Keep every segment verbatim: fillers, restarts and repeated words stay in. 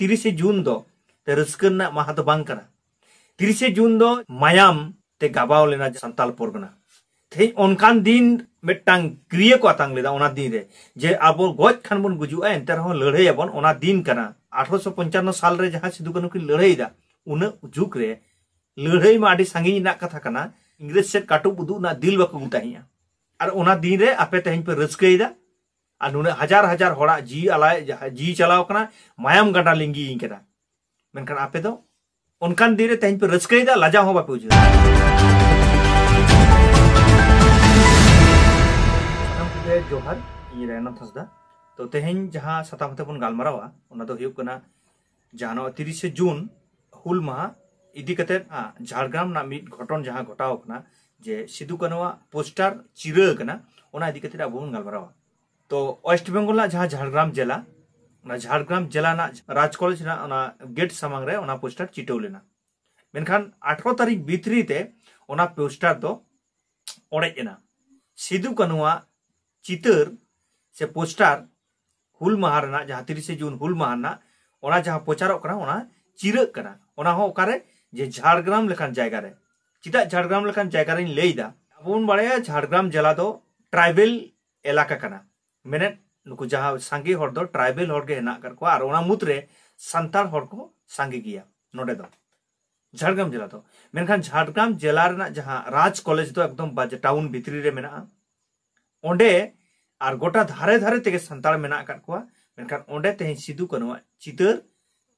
ᱛᱤᱨᱤᱥᱮ ᱡᱩᱱ ᱫᱚ ᱛᱮ ᱨᱟᱹᱥᱠᱟᱹ ᱨᱮᱱᱟᱜ ᱢᱟᱦᱟ ᱫᱚ ᱵᱟᱝ ᱠᱟᱱᱟ᱾ ᱛᱤᱨᱤᱥᱮ ᱡᱩᱱ ᱫᱚ ᱢᱟᱭᱟᱢ ᱛᱮ ᱜᱟᱵᱟᱣ ᱞᱮᱱᱟ ᱥᱟᱱᱛᱟᱞ ᱯᱚᱨᱜᱚᱱᱟ᱾ ᱛᱮᱦᱮᱧ ᱚᱱᱠᱟᱱ ᱫᱤᱱ ᱢᱤᱫᱴᱟᱝ ᱠᱤᱨᱤᱭᱟᱹ ᱠᱚ ᱟᱛᱟᱝ ᱞᱮᱫᱟ ᱚᱱᱟ ᱫᱤᱱ ᱨᱮ, ᱡᱮ ᱟᱵᱚ ᱜᱚᱡ ᱠᱷᱟᱱ ᱵᱚᱱ ᱜᱩᱡᱩᱜᱼᱟ, ᱮᱱᱛᱮ ᱨᱮᱦᱚᱸ ᱞᱟᱹᱲᱦᱟᱹᱭ ᱟᱵᱚᱱ, ᱚᱱᱟ ᱫᱤᱱ ᱠᱟᱱᱟ᱾ ᱟᱴᱷᱨᱚᱥᱚ ᱯᱚᱧᱪᱟᱱᱱᱚ ᱥᱟᱞ ᱨᱮ ᱡᱟᱦᱟᱸ ᱥᱤᱫᱩ ᱠᱟᱹᱱᱦᱩ ᱠᱤᱱ ᱞᱟᱹᱲᱦᱟᱹᱭ ᱮᱫᱟ, ᱩᱱᱟᱹᱜ ᱡᱩᱜᱽ ᱨᱮ ᱞᱟᱹᱲᱦᱟᱹᱭ ᱢᱟ ᱟᱹᱰᱤ ᱥᱟᱺᱜᱤᱧ ᱨᱮᱱᱟᱜ ᱠᱟᱛᱷᱟ ᱠᱟᱱᱟ, ᱤᱝᱨᱮᱡᱽ ᱥᱮᱫ ᱠᱟᱹᱴᱩᱵ ᱩᱫᱩᱜ ᱨᱮᱱᱟᱜ ᱫᱤᱞ ᱵᱟᱠᱚ ᱜᱩᱴᱟᱹᱦᱤᱜᱼᱟ᱾ ᱟᱨ ᱚᱱᱟ ᱫᱤᱱ ᱨᱮ ᱟᱯᱮ ᱛᱮᱦᱮᱧ ᱯᱮ ᱨᱟᱹᱥᱠᱟᱹᱭᱮᱫᱟ, ᱟᱨ ᱱᱩᱱᱟᱹᱜ ᱦᱟᱡᱟᱨ ᱦᱟᱡᱟᱨ ᱦᱚᱲᱟᱜ ᱡᱤᱣᱤ ᱟᱞᱟᱭ, ᱡᱤᱣᱤ ᱪᱟᱞᱟᱣ ᱠᱟᱱᱟ, ᱢᱟᱭᱟᱢ ᱜᱟᱰᱟ ᱞᱤᱸᱜᱤᱭᱮᱱ ᱠᱟᱱᱟ, ᱢᱮᱱᱠᱷᱟᱱ ᱟᱯᱮ ᱫᱚ ᱚᱱᱠᱟᱱ ᱫᱤᱱ ᱨᱮ ᱛᱮᱦᱮᱧ ᱯᱮ ᱨᱟᱹᱥᱠᱟᱹᱭᱮᱫᱟ, ᱞᱟᱡᱟᱣ ᱦᱚᱸ ᱵᱟᱯᱮ ᱵᱩᱡᱷᱟᱹᱣ᱾ ᱥᱟᱱᱟᱢ ᱠᱚᱜᱮ ᱡᱚᱦᱟᱨ, ᱤᱧ ᱨᱟᱭᱱᱟᱛᱷ ᱦᱟᱸᱥᱫᱟ᱾ ᱛᱚ ᱛᱮᱦᱮᱧ ᱡᱟᱦᱟᱸ ᱥᱟᱛᱟᱢ ᱛᱮᱵᱚᱱ ᱜᱟᱞᱢᱟᱨᱟᱣᱟ, ᱚᱱᱟ ᱫᱚ ᱦᱩᱭᱩᱜ ᱠᱟᱱᱟ ᱡᱟᱦᱟᱸ ᱱᱚᱣᱟ ᱛᱤᱨᱤᱥᱮ ᱡᱩᱱ ᱦᱩᱞ ᱢᱟᱦᱟ ᱤᱫᱤ ᱠᱟᱛᱮ, ᱟ, ᱡᱷᱟᱲᱜᱨᱟᱢ ᱨᱮᱱᱟᱜ ᱢᱤᱫ ᱜᱷᱚᱴᱚᱱ ᱡᱟᱦᱟᱸ ᱜᱷᱚᱴᱟᱣ ᱠᱟᱱᱟ, ᱡᱮ ᱥᱤᱫᱩ ᱠᱟᱹᱱᱩᱣᱟᱜ ᱯᱳᱥᱴᱟᱨ ᱪᱤᱨᱟᱹ ᱠᱟᱱᱟ, ᱚᱱᱟ ᱤᱫᱤ ᱠᱟᱛᱮ ᱟᱵᱚ ᱵᱚᱱ ᱜᱟᱞᱢᱟᱨᱟᱣᱟ᱾ ᱛᱚ ᱳᱭᱮᱥᱴ ᱵᱮᱝᱜᱚᱞ ᱨᱮᱱᱟᱜ ᱡᱟᱦᱟᱸ ᱡᱷᱟᱲᱜᱨᱟᱢ ᱡᱮᱞᱟ, ᱚᱱᱟ ᱡᱷᱟᱲᱜᱨᱟᱢ ᱡᱮᱞᱟ ᱨᱮᱱᱟᱜ ᱨᱟᱡᱽ ᱠᱚᱞᱮᱡᱽ ᱨᱮᱱᱟᱜ ᱚᱱᱟ ᱜᱮᱴ ᱥᱟᱢᱟᱝ ᱨᱮ ᱚᱱᱟ ᱯᱳᱥᱴᱟᱨ ᱪᱤᱴᱟᱹᱣ ᱞᱮᱱᱟ᱾ ᱢᱮᱱᱠᱷᱟᱱ ᱟᱴᱷᱨᱚ ᱛᱟᱹᱨᱤᱠᱷ ᱵᱷᱤᱛᱨᱤ ᱛᱮ ᱚᱱᱟ ᱯᱳᱥᱴᱟᱨ ᱫᱚ ᱚᱲᱮᱡ ᱮᱱᱟ᱾ ᱥᱤᱫᱩ ᱠᱟᱹᱱᱩᱣᱟᱜ ᱪᱤᱛᱟᱹᱨ ᱥᱮ ᱯᱳᱥᱴᱟᱨ, ᱦᱩᱞ ᱢᱟᱦᱟ ᱨᱮᱱᱟᱜ, ᱡᱟᱦᱟᱸ ᱛᱤᱨᱤᱥᱮ ᱡᱩᱱ ᱦᱩᱞ ᱢᱟᱦᱟ ᱨᱮᱱᱟᱜ, ᱚᱱᱟ ᱡᱟᱦᱟᱸ ᱯᱨᱚᱪᱟᱨᱚᱜ ᱠᱟᱱᱟ, ᱚᱱᱟ ᱪᱤᱨᱟᱹᱜ ᱠᱟᱱᱟ᱾ ᱚᱱᱟ ᱦᱚᱸ ᱚᱠᱟᱨᱮ? ᱡᱮ ᱡᱷᱟᱲᱜᱨᱟᱢ ᱞᱮᱠᱟᱱ ᱡᱟᱭᱜᱟ ᱨᱮ᱾ ᱪᱮᱫᱟᱜ ᱡᱷᱟᱲᱜᱨᱟᱢ ᱞᱮᱠᱟᱱ ᱡᱟᱭᱜᱟ ᱨᱤᱧ ᱞᱟᱹᱭ ᱮᱫᱟ? ᱟᱵᱚ ᱵᱚᱱ ᱵᱟᱲᱟᱭᱟ ᱡᱷᱟᱲᱜᱨᱟᱢ ᱡᱮᱞᱟ ᱫᱚ ᱴᱨᱟᱭᱵᱮᱞ ᱮᱞᱟᱠᱟ ᱠᱟᱱᱟ, ᱢᱮᱱᱮᱫ ᱱᱩᱠᱩ ᱡᱟᱦᱟᱸ ᱥᱟᱸᱜᱮ ᱦᱚᱲ ᱫᱚ ᱴᱨᱟᱭᱵᱮᱞ ᱦᱚᱲ ᱜᱮ ᱦᱮᱱᱟᱜ ᱟᱠᱟᱫ ᱠᱚᱣᱟ, ᱟᱨ ᱚᱱᱟ ᱢᱩᱫᱽᱨᱮ ᱥᱟᱱᱛᱟᱲ ᱦᱚᱲ ᱠᱚ ᱥᱟᱸᱜᱮ ᱜᱮᱭᱟ ᱱᱚᱰᱮ ᱫᱚ, ᱡᱷᱟᱲᱜᱨᱟᱢ ᱡᱮᱞᱟ ᱫᱚ᱾ ᱢᱮᱱᱠᱷᱟᱱ ᱡᱷᱟᱲᱜᱨᱟᱢ ᱡᱮᱞᱟ ᱨᱮᱱᱟᱜ ᱡᱟᱦᱟᱸ ᱨᱟᱡᱽ ᱠᱚᱞᱮᱡᱽ ᱫᱚ ᱮᱠᱫᱚᱢ ᱵᱟᱡ-, ᱴᱟᱣᱩᱱ ᱵᱷᱤᱛᱨᱤ ᱨᱮ ᱢᱮᱱᱟᱜᱼᱟ᱾ ᱚᱸᱰᱮ ᱟᱨ ᱜᱚᱴᱟ ᱫᱷᱟᱨᱮ ᱫᱷᱟᱨᱮ ᱛᱮᱜᱮ ᱥᱟᱱᱛᱟᱲ ᱢᱮᱱᱟᱜ ᱟᱠᱟᱫ ᱠᱚᱣᱟ, ᱢᱮᱱᱠᱷᱟᱱ ᱚᱸᱰᱮ ᱛᱮᱦᱮᱧ ᱥᱤᱫᱩ ᱠᱟᱹᱱᱩᱣᱟᱜ ᱪᱤᱛᱟᱹᱨ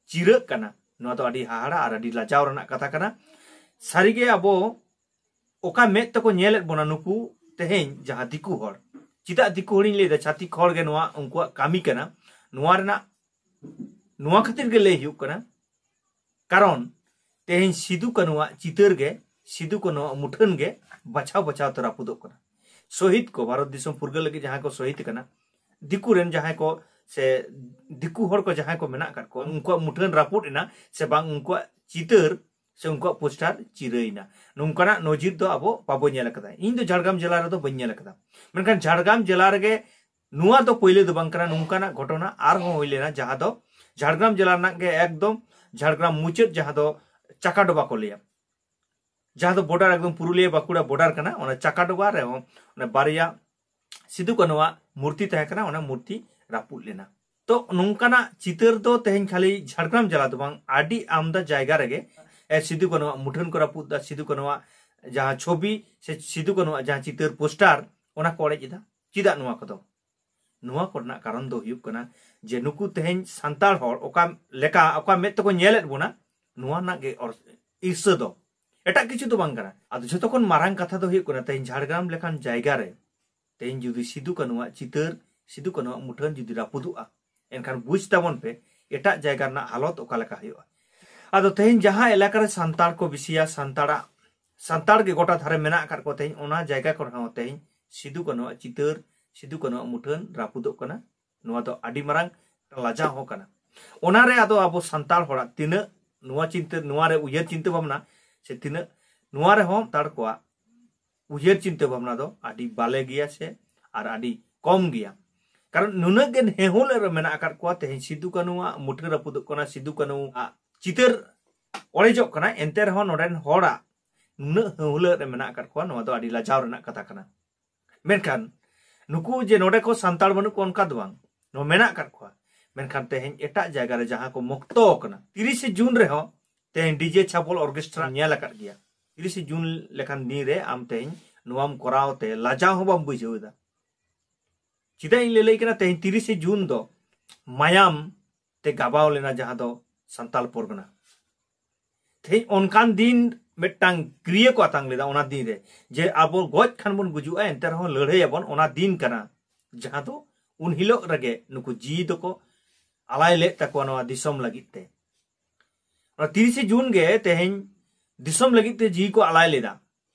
ᱪᱤᱨᱟᱹᱜ ᱠᱟᱱᱟ᱾ ᱱᱚᱣᱟ ᱫᱚ ᱟᱹᱰᱤ ᱦᱟᱦᱟᱲᱟ ᱟᱨ ᱟᱹᱰᱤ ᱞᱟᱡᱟᱣ ᱨᱮᱱᱟᱜ ᱠᱟᱛᱷᱟ ᱠᱟᱱᱟ᱾ ᱥᱟᱹᱨᱤᱜᱮ ᱟᱵᱚ ᱚᱠᱟ ᱢᱮᱫ ᱛᱮᱠᱚ ᱧᱮᱞᱮᱫ ᱵᱚᱱᱟ ᱱᱩᱠᱩ ᱛᱮᱦᱮᱧ ᱡᱟᱦᱟᱸ ᱫᱤᱠᱩ ᱦᱚᱲ, ᱪᱮᱫᱟᱜ ᱫᱤᱠᱩ ᱦᱚᱲᱤᱧ ᱞᱟᱹᱭᱫᱟ, ᱪᱷᱟᱹᱛᱤᱠ ᱦᱚᱲ ᱜᱮ ᱱᱚᱣᱟ ᱩᱱᱠᱩᱣᱟᱜ ᱠᱟᱹᱢᱤ ᱠᱟᱱᱟ᱾ ᱱᱚᱣᱟ ᱨᱮᱱᱟᱜ, ᱱᱚᱣᱟ ᱠᱷᱟᱹᱛᱤᱨ ᱜᱮ ᱞᱟᱹᱭ ᱦᱩᱭᱩᱜ ᱠᱟᱱᱟ, ᱠᱟᱨᱚᱱ ᱛᱮᱦᱮᱧ ᱥᱤᱫᱩ ᱠᱟᱹᱱᱩᱣᱟᱜ ᱪᱤᱛᱟᱹᱨ ᱜᱮ, ᱥᱤᱫᱩ ᱠᱟᱹᱱᱩᱣᱟᱜ ᱢᱩᱴᱷᱟᱹᱱ ᱜᱮ ᱵᱟᱪᱷᱟᱣ ᱵᱟᱪᱷᱟᱣ ᱛᱮ ᱨᱟᱹᱯᱩᱫᱚᱜ ᱠᱟᱱᱟ᱾ ᱥᱚᱦᱤᱫ ᱠᱚ, ᱵᱷᱟᱨᱚᱛ ᱫᱤᱥᱚᱢ ᱯᱷᱩᱨᱜᱟᱹᱞ ᱞᱟᱹᱜᱤᱫ ᱡᱟᱦᱟᱸᱭ ᱠᱚ ᱥᱚᱦᱤᱫ ᱠᱟᱱᱟ, ᱫᱤᱠᱩ ᱨᱮᱱ ᱡᱟᱦᱟᱸᱭ ᱠᱚ ᱥᱮ ᱫᱤᱠᱩ ᱦᱚᱲ ᱠᱚ ᱡᱟᱦᱟᱸᱭ ᱠᱚ ᱢᱮᱱᱟᱜ ᱟᱠᱟᱫ ᱠᱚᱣᱟ, ᱩᱱᱠᱩᱣᱟᱜ ᱢᱩᱴᱷᱟᱹᱱ ᱨᱟᱹᱯᱩᱫ ᱮᱱᱟ ᱥᱮ ᱵᱟᱝ, ᱩᱱᱠᱩᱣᱟᱜ ᱪᱤᱛᱟᱹᱨ ᱥᱮ ᱩᱱᱠᱩᱣᱟᱜ ᱯᱳᱥᱴᱟᱨ ᱪᱤᱨᱟᱹᱭᱮᱱᱟ, ᱱᱚᱝᱠᱟᱱᱟᱜ ᱱᱚᱡᱤᱨ ᱫᱚ ᱟᱵᱚ ᱵᱟᱵᱚ ᱧᱮᱞ ᱟᱠᱟᱫᱟ᱾ ᱤᱧ ᱫᱚ ᱡᱷᱟᱲᱜᱨᱟᱢ ᱡᱮᱞᱟ ᱨᱮᱫᱚ ᱵᱟᱹᱧ ᱧᱮᱞ ᱟᱠᱟᱫᱟ᱾ ᱢᱮᱱᱠᱷᱟᱱ ᱡᱷᱟᱲᱜᱨᱟᱢ ᱡᱮᱞᱟ ᱨᱮᱜᱮ ᱱᱚᱣᱟ ᱫᱚ ᱯᱳᱭᱞᱳ ᱫᱚ ᱵᱟᱝ ᱠᱟᱱᱟ, ᱱᱚᱝᱠᱟᱱᱟᱜ ᱜᱷᱚᱴᱚᱱᱟ ᱟᱨᱦᱚᱸ ᱦᱩᱭ ᱞᱮᱱᱟ, ᱡᱟᱦᱟᱸ ᱫᱚ ᱡᱷᱟᱲᱜᱨᱟᱢ ᱡᱮᱞᱟ ᱨᱮᱱᱟᱜ ᱜᱮ ᱮᱠᱫᱚᱢ ᱡᱷᱟᱲᱜᱨᱟᱢ ᱢᱩᱪᱟᱹᱫ, ᱡᱟᱦᱟᱸ ᱫᱚ ᱪᱟᱠᱟᱰᱚᱵᱟ ᱠᱚ ᱞᱟᱹᱭᱟ, ᱡᱟᱦᱟᱸ ᱫᱚ ᱵᱚᱰᱟᱨ, ᱮᱠᱫᱚᱢ ᱯᱩᱨᱩᱞᱤᱭᱟᱹ ᱵᱟᱸᱠᱩᱲᱟ ᱵᱚᱰᱟᱨ ᱠᱟᱱᱟ, ᱚᱱᱟ ᱪᱟᱠᱟᱰᱚᱵᱟ ᱨᱮᱦᱚᱸ ᱚᱱᱟ ᱵᱟᱨᱭᱟ ᱥᱤᱫᱩ ᱠᱟᱹᱱᱩᱣᱟᱜ ᱢᱩᱨᱛᱤ ᱛᱟᱦᱮᱸ ᱠᱟᱱᱟ, ᱚᱱᱟ ᱢᱩᱨᱛᱤ ᱨᱟᱹᱯᱩᱫ ᱞᱮᱱᱟ᱾ ᱛᱚ ᱱᱚᱝᱠᱟᱱᱟᱜ ᱪᱤᱛᱟᱹᱨ ᱫᱚ ᱛᱮᱦᱮᱧ ᱠᱷᱟᱹᱞᱤ ᱡᱷᱟᱲᱜᱨᱟᱢ ᱡᱮᱞᱟ ᱫᱚ ᱵᱟᱝ, ᱟᱹᱰᱤ ᱟᱢᱫᱟ ᱡᱟᱭᱜᱟ ᱨᱮᱜᱮ ᱮ, ᱥᱤᱫᱩ ᱠᱟᱹᱱᱩᱣᱟᱜ ᱢᱩᱴᱷᱟᱹᱱ ᱠᱚ ᱨᱟᱹᱯᱩᱫ ᱮᱫᱟ, ᱥᱤᱫᱩ ᱠᱟᱹᱱᱩᱣᱟᱜ ᱡᱟᱦᱟᱸ ᱪᱷᱚᱵᱤ ᱥᱮ ᱥᱤᱫᱩ ᱠᱟᱹᱱᱩᱣᱟᱜ ᱡᱟᱦᱟᱸ ᱪᱤᱛᱟᱹᱨ ᱯᱳᱥᱴᱟᱨ, ᱚᱱᱟ ᱠᱚ ᱚᱲᱮᱡ ᱮᱫᱟ᱾ ᱪᱮᱫᱟᱜ ᱱᱚᱣᱟ ᱠᱚᱫᱚ? ᱱᱚᱣᱟ ᱠᱚᱨᱮᱱᱟᱜ ᱠᱟᱨᱚᱱ ᱫᱚ ᱦᱩᱭᱩᱜ ᱠᱟᱱᱟ ᱡᱮ ᱱᱩᱠᱩ ᱛᱮᱦᱮᱧ ᱥᱟᱱᱛᱟᱲ ᱦᱚᱲ ᱚᱠᱟ ᱞᱮᱠᱟ, ᱚᱠᱟ ᱢᱮᱫ ᱛᱮᱠᱚ ᱧᱮᱞᱮᱫ ᱵᱚᱱᱟ, ᱱᱚᱣᱟ ᱨᱮᱱᱟᱜ ᱜᱮ ᱚᱨ-, ᱤᱨᱥᱟᱹ ᱫᱚ, ᱮᱴᱟᱜ ᱠᱤᱪᱷᱩ ᱫᱚ ᱵᱟᱝ ᱠᱟᱱᱟ᱾ ᱟᱫᱚ ᱡᱷᱚᱛᱚ ᱠᱷᱚᱱ ᱢᱟᱨᱟᱝ ᱠᱟᱛᱷᱟ ᱫᱚ ᱦᱩᱭᱩᱜ ᱠᱟᱱᱟ, ᱛᱮᱦᱮᱧ ᱡᱷᱟᱲᱜᱨᱟᱢ ᱞᱮᱠᱟᱱ ᱡᱟᱭᱜᱟ ᱨᱮ ᱛᱮᱦᱮᱧ ᱡᱩᱫᱤ ᱥᱤᱫᱩ ᱠᱟᱹᱱᱩᱣᱟᱜ ᱪᱤᱛᱟᱹᱨ, ᱥᱤᱫᱩ ᱠᱟᱹᱱᱩᱣᱟᱜ ᱢᱩᱴᱷᱟᱹᱱ ᱡᱩᱫᱤ ᱨᱟᱹᱯᱩᱫᱚᱜᱼᱟ, ᱮᱱᱠᱷᱟᱱ ᱵᱩᱡᱽ ᱛᱟᱵᱚᱱ ᱯᱮ ᱮᱴᱟᱜ ᱡᱟᱭᱜᱟ ᱨᱮᱱᱟᱜ ᱦᱟᱞᱚᱛ ᱚᱠᱟ ᱞᱮᱠᱟ ᱦᱩᱭᱩᱜᱼᱟ᱾ ᱟᱫᱚ ᱛᱮᱦᱮᱧ ᱡᱟᱦᱟᱸ ᱮᱞᱟᱠᱟ ᱨᱮ ᱥᱟᱱᱛᱟᱲ ᱠᱚ ᱵᱮᱥᱤᱭᱟ, ᱥᱟᱱᱛᱟᱲᱟᱜ, ᱥᱟᱱᱛᱟᱲ ᱜᱮ ᱜᱚᱴᱟ ᱫᱷᱟᱨᱮ ᱢᱮᱱᱟᱜ ᱟᱠᱟᱫ ᱠᱚ, ᱛᱮᱦᱮᱧ ᱚᱱᱟ ᱡᱟᱭᱜᱟ ᱠᱚᱨᱮ ᱦᱚᱸ ᱛᱮᱦᱮᱧ ᱥᱤᱫᱩ ᱠᱟᱹᱱᱩᱣᱟᱜ ᱪᱤᱛᱟᱹᱨ, ᱥᱤᱫᱩ ᱠᱟᱹᱱᱩᱣᱟᱜ ᱢᱩᱴᱷᱟᱹᱱ ᱨᱟᱹᱯᱩᱫᱚᱜ ᱠᱟᱱᱟ᱾ ᱱᱚᱣᱟ ᱫᱚ ᱟᱹᱰᱤ ᱢᱟᱨᱟᱝ ᱞᱟᱡᱟᱣ ᱦᱚᱸ ᱠᱟᱱᱟ᱾ ᱚᱱᱟᱨᱮ ᱟᱫᱚ ᱟᱵᱚ ᱥᱟᱱᱛᱟᱲ ᱦᱚᱲᱟᱜ ᱛᱤᱱᱟᱹᱜ ᱱᱚᱣᱟ ᱪᱤᱱᱛᱟᱹ, ᱱᱚᱣᱟ ᱨᱮ ᱩᱭᱦᱟᱹᱨ ᱪᱤᱱᱛᱟᱹ ᱵᱷᱟᱵᱽᱱᱟ ᱥᱮ ᱛᱤᱱᱟᱹᱜ ᱱᱚᱣᱟ ᱨᱮᱦᱚᱸ ᱥᱟᱱᱛᱟᱲ ᱠᱚᱣᱟᱜ ᱩᱭᱦᱟᱹᱨ ᱪᱤᱱᱛᱟᱹ ᱵᱷᱟᱵᱽᱱᱟ ᱫᱚ ᱟᱹᱰᱤ ᱵᱟᱞᱮ ᱜᱮᱭᱟ ᱥᱮ ᱟᱨ ᱟᱹᱰᱤ ᱠᱚᱢ ᱜᱮᱭᱟ᱾ ᱠᱟᱨᱚᱱ ᱱᱩᱱᱟᱹᱜ ᱜᱮ ᱦᱮᱦᱩᱞ ᱨᱮ ᱢᱮᱱᱟᱜ ᱟᱠᱟᱫ ᱠᱚᱣᱟ, ᱛᱮᱦᱮᱧ ᱥᱤᱫᱩ ᱠᱟᱹᱱᱩᱣᱟᱜ ᱢᱩᱴᱷᱟᱹᱱ ᱨᱟᱹᱯᱩᱫᱚᱜ ᱠᱟᱱᱟ, ᱥᱤᱫᱩ ᱠᱟᱹᱱᱩᱣᱟᱜ ᱪᱤᱛᱟᱹᱨ ᱚᱲᱮᱡᱚᱜ ᱠᱟᱱᱟ, ᱮᱱᱛᱮ ᱨᱮᱦᱚᱸ ᱱᱚᱰᱮᱱ ᱦᱚᱲᱟᱜ ᱱᱩᱱᱟᱹᱜ ᱦᱟᱹᱦᱩᱞᱟᱹᱜ ᱨᱮ ᱢᱮᱱᱟᱜ ᱟᱠᱟᱫ ᱠᱚᱣᱟ, ᱱᱚᱣᱟ ᱫᱚ ᱟᱹᱰᱤ ᱞᱟᱡᱟᱣ ᱨᱮᱱᱟᱜ ᱠᱟᱛᱷᱟ ᱠᱟᱱᱟ᱾ ᱢᱮᱱᱠᱷᱟᱱ ᱱᱩᱠᱩ ᱡᱮ ᱱᱚᱰᱮ ᱠᱚ ᱥᱟᱱᱛᱟᱲ ᱵᱟᱹᱱᱩᱜ ᱠᱚᱣᱟ, ᱚᱱᱠᱟ ᱫᱚ ᱵᱟᱝ, ᱱᱚᱣᱟ ᱢᱮᱱᱟᱜ ᱟᱠᱟᱫ ᱠᱚᱣᱟ᱾ ᱢᱮᱱᱠᱷᱟᱱ ᱛᱮᱦᱮᱧ ᱮᱴᱟᱜ ᱡᱟᱭᱜᱟ ᱨᱮ ᱡᱟᱦᱟᱸ ᱠᱚ ᱢᱩᱠᱛᱚ ᱟᱠᱟᱱᱟ, ᱛᱤᱨᱤᱥᱮ ᱡᱩᱱ ᱨᱮᱦᱚᱸ ᱛᱮᱦᱮᱧ ᱰᱤᱡᱮ ᱪᱷᱟᱯᱚᱞ ᱚᱨᱠᱮᱥᱴᱨᱟ ᱧᱮᱞ ᱟᱠᱟᱫ ᱜᱮᱭᱟ᱾ ᱛᱤᱨᱤᱥᱮ ᱡᱩᱱ ᱞᱮᱠᱟᱱ ᱫᱤᱱ ᱨᱮ ᱟᱢ ᱛᱮᱦᱮᱧ ᱱᱚᱣᱟᱢ ᱠᱚᱨᱟᱣ ᱛᱮ ᱞᱟᱡᱟᱣ ᱦᱚᱸ ᱵᱟᱢ ᱵᱩᱡᱷᱟᱹᱣ ᱮᱫᱟ᱾ ᱪᱮᱫᱟᱜ ᱤᱧ ᱞᱟᱹᱞᱟᱹᱭ ᱠᱟᱱᱟ? ᱛᱮᱦᱮᱧ ᱛᱤᱨᱤᱥᱮ ᱡᱩᱱ ᱫᱚ ᱢᱟᱭᱟᱢ ᱛᱮ ᱜᱟᱵᱟᱣ ᱞᱮᱱᱟ ᱡᱟᱦᱟᱸ ᱫᱚ ᱥᱟᱱᱛᱟᱞ ᱯᱚᱨᱜᱚᱱᱟ᱾ ᱛᱮᱦᱮᱧ ᱚᱱᱠᱟᱱ ᱫᱤᱱ ᱢᱤᱫᱴᱟᱝ ᱠᱨᱤᱭᱟᱹ ᱠᱚ ᱟᱛᱟᱝ ᱞᱮᱫᱟ ᱚᱱᱟ ᱫᱤᱱ ᱨᱮ, ᱡᱮ ᱟᱵᱚ ᱜᱚᱡ ᱠᱷᱟᱱ ᱵᱚᱱ ᱜᱩᱡᱩᱜᱼᱟ, ᱮᱱᱛᱮ ᱨᱮᱦᱚᱸ ᱞᱟᱹᱲᱦᱟᱹᱭ ᱟᱵᱚᱱ, ᱚᱱᱟ ᱫᱤᱱ ᱠᱟᱱᱟ᱾ ᱡᱟᱦᱟᱸ ᱫᱚ ᱩᱱ ᱦᱤᱞᱳᱜ ᱨᱮᱜᱮ ᱱᱩᱠᱩ ᱡᱤᱣᱤ ᱫᱚᱠᱚ ᱟᱞᱟᱭ ᱞᱮᱫ ᱛᱟᱠᱚᱣᱟ ᱱᱚᱣᱟ ᱫᱤᱥᱚᱢ ᱞᱟᱹᱜᱤᱫ ᱛᱮ᱾ ᱚᱱᱟ ᱛᱤᱨᱤᱥᱮ ᱡᱩᱱ ᱜᱮ ᱛᱮᱦᱮᱧ ᱫᱤᱥᱚᱢ ᱞᱟᱹᱜᱤᱫ ᱛᱮ ᱡᱤᱣᱤ ᱠᱚ ᱟᱞᱟᱭ ᱞᱮᱫᱟ᱾